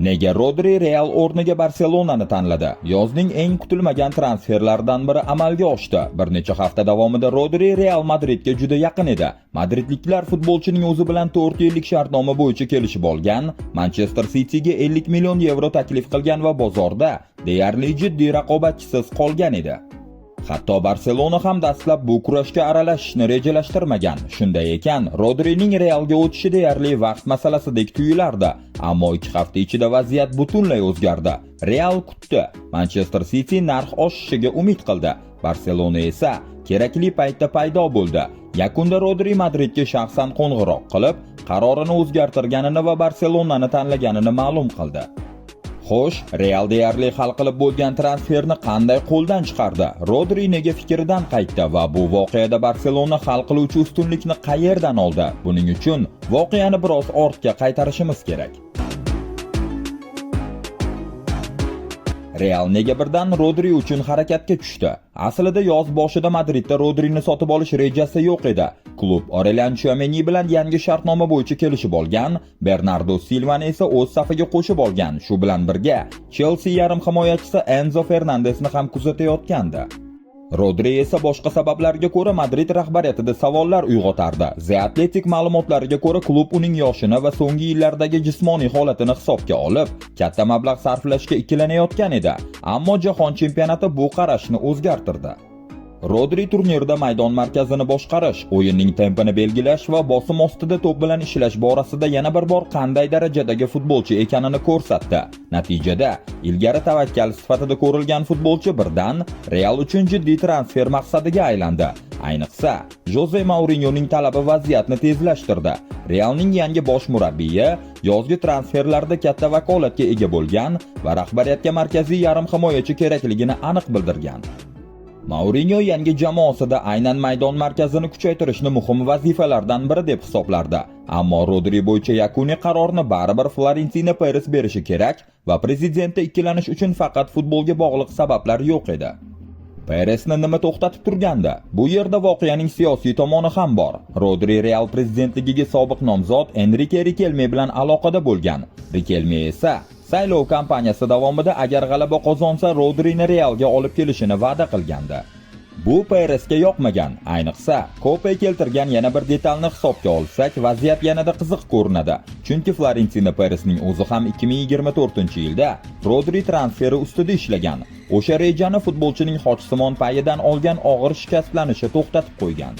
Nega Rodri Real o'rniga Barselonani tanladi? Yozning eng kutilmagan transferlaridan biri amalga oshdi. Bir necha hafta davomida Rodri Real Madridga juda yaqin edi. Madridliklar futbolchining o'zi bilan 4 yillik shartnoma bo'yicha kelishib olgan, Manchester Cityga 50 million yevro taklif qilgan va bozorda deyarli jiddiy raqobatchisiz qolgan edi. Hatto Barselona ham dastlab bu kurashga aralashishni rejalashtirmagan. Shunday ekan, Rodrining Realga o'tishi deyarli vaqt masalasidek tuyulardi. Ammo 2 hafta ichida vaziyat butunlay o'zgardi. Real kutdi. Manchester City narx oshishiga umid qildi. Barselona esa kerakli paytda paydo bo'ldi. Yakunda Rodri Madridga shaxsan qo'ng'iroq qilib, qarorini o'zgartirganini va Barselonani tanlaganini ma'lum qildi. Xo'sh, Real deyarli hal qilib bo'lgan transferni qanday qo'ldan chiqardi? Rodri nega fikridan qaytdi va bu voqeada Barselona hal qiluvchi ustunlikni qayerdan oldi? Buning uchun voqeani biroz ortga qaytarishimiz kerak. Real nega birdan Rodri uchun harakatga tushdi? Aslida yoz boshida Madridda Rodrini sotib olish rejasi yo'q edi. Klub Aurelian Tchouameni bilan yangi shartnoma bo'yicha kelishib olgan, Bernardo Silvani esa o'z safiga qo'shib olgan. Shu bilan birga Chelsea yarim himoyachisi Enzo Fernandesni ham kuzatayotgandi. Rodri esa boshqa sabablarga ko'ra Madrid rahbariyatida savollar uyg'otardi. The Athletic ma'lumotlariga ko'ra, klub uning yoshini va so'nggi yillardagi jismoniy holatini hisobga olib, katta mablag' sarflashga ikkilanayotgan edi. Ammo jahon chempionati bu qarashni o'zgartirdi. Rodri turnirda maydon markazini boshqarish, o'yinning tempini belgilash va bosim ostida to'p bilan ishlash borasida yana bir bor qanday darajadagi futbolchi ekanini ko'rsatdi. Natijada ilgari tavakkal sifatida ko'rilgan futbolchi birdan Real uchun jiddiy transfer maqsadiga aylandi. Ayniqsa, Joze Mourinyoning talabi vaziyatni tezlashtirdi. Realning yangi bosh murabbiyi yozgi transferlarda katta vakolatga ega bo'lgan va rahbariyatga markaziy yarim himoyachi kerakligini aniq bildirgan. Mourinyo yangi jamoasida aynan maydon markazini kuchaytirishni muhim vazifalardan biri deb hisoblardi. Ammo Rodri bo'yicha yakuniy qarorni baribir Florentino Perez berishi kerak va prezidentda ikkilanish uchun faqat futbolga bog'liq sabablar yo'q edi. Peresni nima to'xtatib turgandi? Bu yerda voqeaning siyosiy tomoni ham bor. Rodri Real prezidentligiga sobiq nomzod Enrike Rikelme bilan aloqada bo'lgan. Rikelme esa saylov kampaniyasi davomida agar g'alaba qozonsa, Rodrini Realga olib kelishini va'da qilgandi. Bu Peresga yoqmagan. Ayniqsa, Kope keltirgan yana bir detalni hisobga olsak, vaziyat yanada qiziq ko'rinadi. Chunki Florentino Peresning o'zi ham 2024-yilda Rodri transferi ustida ishlagan. O'sha rejani futbolchining xochsimon payidan olgan og'ir shikastlanishi to'xtatib qo'ygan.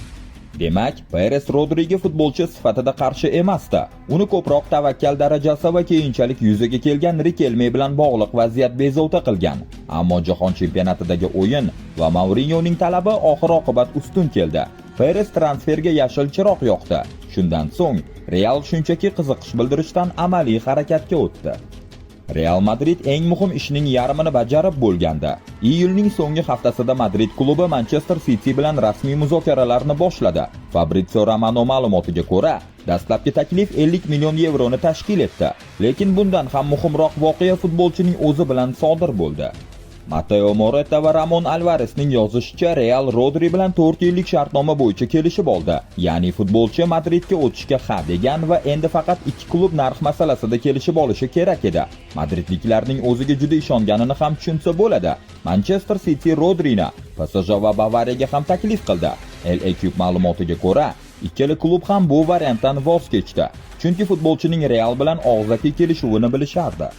Demak, Peres Rodriga futbolchi sifatida qarshi emasdi. Uni ko'proq tavakkal darajasi va keyinchalik yuzaga kelgan Rikelme bilan bog'liq vaziyat bezovta qilgan. Ammo jahon chempionatidagi o'yin va Mourinyoning talabi oxir-oqibat ustun keldi. Peres transferga yashil chiroq yoqdi. Shundan so'ng Real shunchaki qiziqish bildirishdan amaliy harakatga o'tdi. Real Madrid eng muhim ishning yarmini bajarib bo'lgandi. Iyulning so'nggi haftasida Madrid klubi Manchester City bilan rasmiy muzokaralarni boshladi. Fabrizio Romano ma'lumotiga ko'ra, dastlabki taklif 50 million yevroni tashkil etdi. Lekin bundan ham muhimroq voqea futbolchining o'zi bilan sodir bo'ldi. Mateo Moretta va Ramon Alvaresning yozishicha, Real Rodri bilan 4 yillik shartnoma bo'yicha kelishib oldi. Ya'ni futbolchi Madridga o'tishga ha degan va endi faqat ikki klub narx masalasida kelishib olishi kerak edi. Madridliklarning o'ziga juda ishonganini ham tushunsa bo'ladi. Manchester City Rodrini PSG va Bavariyaga ham taklif qildi. L'Equipe ma'lumotiga ko'ra, ikkala klub ham bu variantdan voz kechdi. Chunki futbolchining Real bilan og'zaki kelishuvini bilishardi.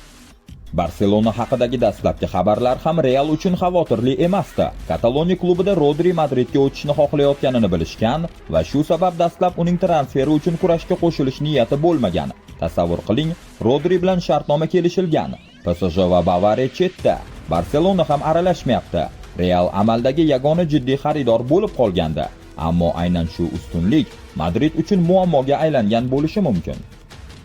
Barselona haqidagi dastlabki xabarlar ham Real uchun xavotirli emasdi. Kataloniya klubida Rodri Madridga o'tishni xohlayotganini bilishgan va shu sabab dastlab uning transferi uchun kurashga qo'shilish niyati bo'lmagan. Tasavvur qiling, Rodri bilan shartnoma kelishilgan. PSG va Bavariya chetda. Barselona ham aralashmayapti. Real amaldagi yagona jiddiy xaridor bo'lib qolgandi. Ammo aynan shu ustunlik Madrid uchun muammoga aylangan bo'lishi mumkin.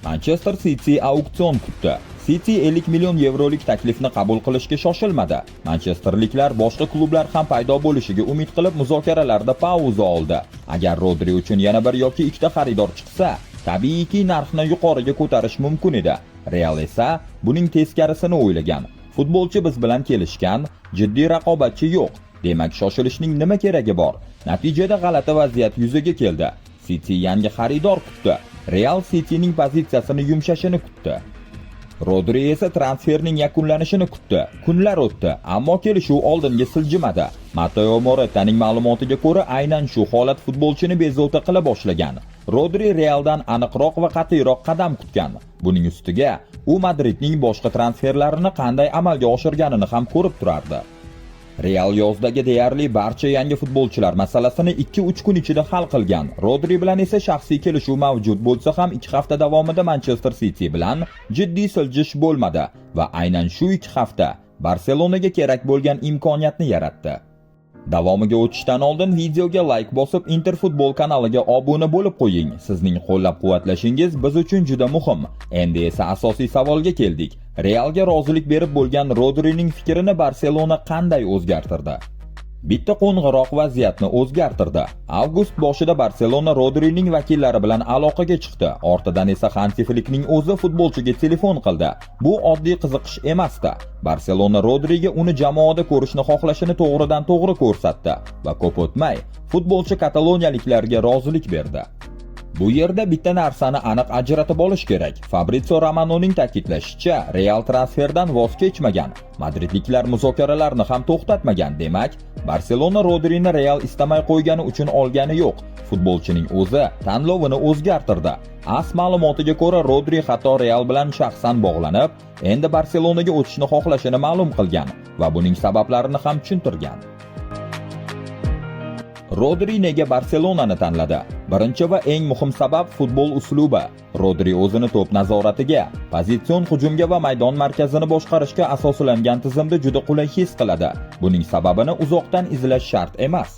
Manchester City auksion kutdi. City 50 million yevrolik taklifni qabul qilishga shoshilmadi. Manchesterliklar boshqa klublar ham paydo bo'lishiga umid qilib muzokaralarda pauza oldi. Agar Rodri uchun yana bir yoki ikkita xaridor chiqsa, tabiiyki narxni yuqoriga ko'tarish mumkin edi. Real esa buning teskarisini o'ylagan. Futbolchi biz bilan kelishgan, jiddiy raqobatchi yo'q. Demak, shoshilishning nima keragi bor? Natijada g'alati vaziyat yuzaga keldi. City yangi xaridor kutdi. Real Cityning pozitsiyasini yumshashini kutdi. Rodri esa transferning yakunlanishini kutdi. Kunlar o'tdi, ammo kelishuv oldinga siljimadi. Matteo Morettaning ma'lumotiga ko'ra, aynan shu holat futbolchini bezovta qila boshlagan. Rodri Realdan aniqroq va qat'iyroq qadam kutgan. Buning ustiga, u Madridning boshqa transferlarini qanday amalga oshirganini ham ko'rib turardi. Real yozdagi deyarli barcha yangi futbolchilar masalasini 2-3 kun ichida hal qilgan. Rodri bilan esa shaxsiy kelishuv mavjud bo'lsa ham, 2 hafta davomida Manchester City bilan jiddiy siljish bo'lmadi va aynan shu 2 hafta Barselonaga kerak bo'lgan imkoniyatni yaratdi. Davomiga o'tishdan oldin videoga like bosib, Interfutbol kanaliga obuna bo'lib qo'ying. Sizning qo'llab-quvvatlashingiz biz uchun juda muhim. Endi esa asosiy savolga keldik. Realga rozilik berib bo'lgan Rodrining fikrini Barselona qanday o'zgartirdi? Bitta qo'ng'iroq vaziyatni o'zgartirdi. Avgust boshida Barselona Rodrining vakillari bilan aloqaga chiqdi. Ortidan esa Hansi Flikning o'zi futbolchiga telefon qildi. Bu oddiy qiziqish emasdi. Barselona Rodriga uni jamoada ko'rishni xohlashini to'g'ridan to'g'ri ko'rsatdi va ko'p o'tmay futbolchi kataloniyaliklarga rozilik berdi. Bu yerda bitta narsani aniq ajratib olish kerak. Fabrizio Romanoning ta'kidlashicha, Real transferdan voz kechmagan. Madridliklar muzokaralarni ham to'xtatmagan. Demak, Barselona Rodrini Real istamay qo'ygani uchun olgani yo'q. Futbolchining o'zi tanlovini o'zgartirdi. AS ma'lumotiga ko'ra, Rodri hatto Real bilan shaxsan bog'lanib, endi Barselonaga o'tishni xohlashini ma'lum qilgan va buning sabablarini ham tushuntirgan. Rodri nega Barselonani tanladi? Birinchi va eng muhim sabab futbol uslubi. Rodri o'zini to'p nazoratiga, pozitsion hujumga va maydon markazini boshqarishga asoslangan tizimda juda qulay his qiladi. Buning sababini uzoqdan izlash shart emas.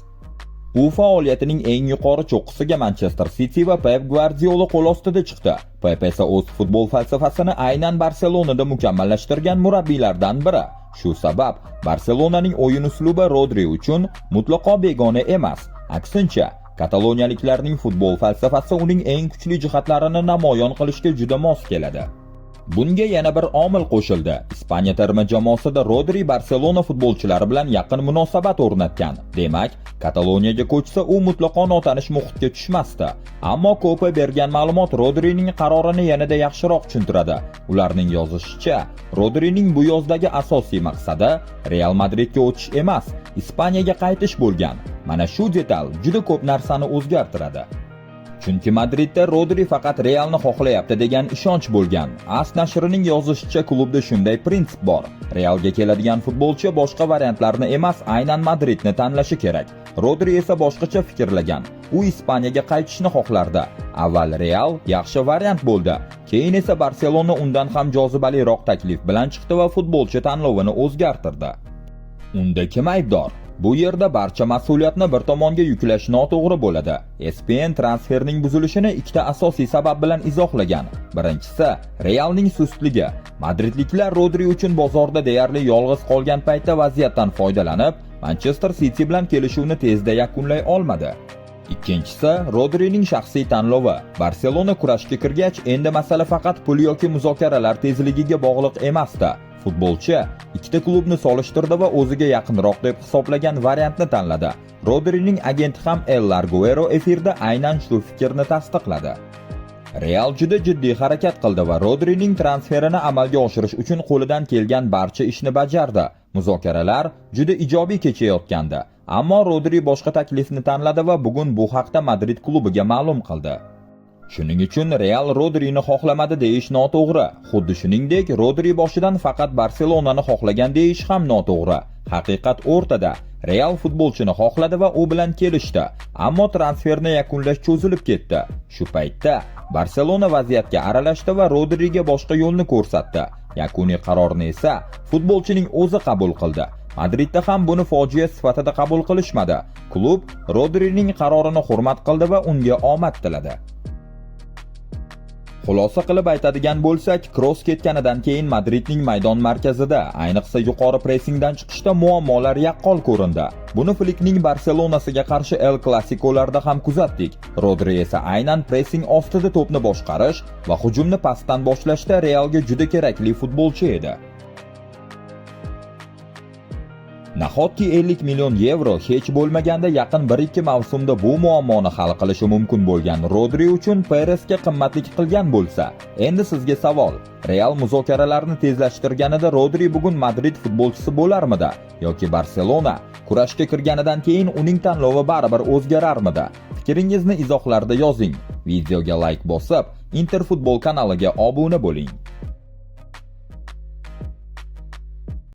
U faoliyatining eng yuqori cho'qqisiga Manchester City va Pep Gvardiola qo'l ostida chiqdi. Pep esa o'z futbol falsafasini aynan Barselonada mukammallashtirgan murabbiylardan biri. Shu sabab Barselonaning o'yin uslubi Rodri uchun mutlaqo begona emas. Aksincha, kataloniyaliklarning futbol falsafasi uning eng kuchli jihatlarini namoyon qilishga juda mos keladi. Bunga yana bir omil qo'shildi. Ispaniya terma jamoasida Rodri Barselona futbolchilari bilan yaqin munosabat o'rnatgan. Demak, Kataloniyaga ko'chsa, u mutlaqo notanish muhitga tushmasdi. Ammo Kope bergan ma'lumot Rodrining qarorini yanada yaxshiroq tushuntiradi. Ularning yozishicha, Rodrining bu yozdagi asosiy maqsadi Real Madridga o'tish emas, Ispaniyaga qaytish bo'lgan. Mana shu detal juda ko'p narsani o'zgartiradi. Chunki Madridda Rodri faqat Realni xohlayapti degan ishonch bo'lgan. AS nashrining yozishicha, klubda shunday prinsip bor. Realga keladigan futbolchi boshqa variantlarni emas, aynan Madridni tanlashi kerak. Rodri esa boshqacha fikrlagan. U Ispaniyaga qaytishni xohlardi. Avval Real yaxshi variant bo'ldi. Keyin esa Barselona undan ham jozibaliroq taklif bilan chiqdi va futbolchi tanlovini o'zgartirdi. Unda kim aybdor? Bu yerda barcha mas'uliyatni bir tomonga yuklash noto'g'ri bo'ladi. ESPN transferning buzilishini ikkita asosiy sabab bilan izohlagan. Birinchisi, Realning sustligi. Madridliklar Rodri uchun bozorda deyarli yolg'iz qolgan paytda vaziyatdan foydalanib, Manchester City bilan kelishuvni tezda yakunlay olmadi. Ikkinchisi, Rodrining shaxsiy tanlovi. Barselona kurashga kirgach, endi masala faqat pul yoki muzokaralar tezligiga bog'liq emasdi. Futbolchi ikkita klubni solishtirdi va o'ziga yaqinroq deb hisoblagan variantni tanladi. Rodrining agenti ham El Larguero efirda aynan shu fikrni tasdiqladi. Real juda jiddiy harakat qildi va Rodrining transferini amalga oshirish uchun qo'lidan kelgan barcha ishni bajardi. Muzokaralar juda ijobiy kechayotgandi. Ammo Rodri boshqa taklifni tanladi va bugun bu haqda Madrid klubiga ma'lum qildi. Shuning uchun Real Rodrini xohlamadi deyish noto'g'ri. Xuddi shuningdek, Rodri boshidan faqat Barselonani xohlagan deyish ham noto'g'ri. Haqiqat o'rtada. Real futbolchini xohladi va u bilan kelishdi. Ammo transferni yakunlash cho'zilib ketdi. Shu paytda Barselona vaziyatga aralashdi va Rodriga boshqa yo'lni ko'rsatdi. Yakuniy qarorni esa futbolchining o'zi qabul qildi. Madridda ham buni fojia sifatida qabul qilishmadi. Klub Rodrining qarorini hurmat qildi va unga omad tiladi. Xulosa qilib aytadigan bo'lsak, Kroos ketganidan keyin Madridning maydon markazida, ayniqsa yuqori pressingdan chiqishda muammolar yaqqol ko'rindi. Buni Flikning Barselonasiga qarshi El Clasicolarda ham kuzatdik. Rodri esa aynan pressing ostida to'pni boshqarish va hujumni pastdan boshlashda Realga juda kerakli futbolchi edi. Nahotki 50 million yevro hech bo'lmaganda yaqin 1-2 mavsumda bu muammoni hal qilishi mumkin bo'lgan Rodri uchun Peresga qimmatlik qilgan bo'lsa? Endi sizga savol. Real muzokaralarni tezlashtirganida Rodri bugun Madrid futbolchisi bo'larmidi yoki Barselona kurashga kirganidan keyin uning tanlovi baribir o'zgararmidi? Fikringizni izohlarda yozing. Videoga like bosib, Interfutbol kanaliga obuna bo'ling.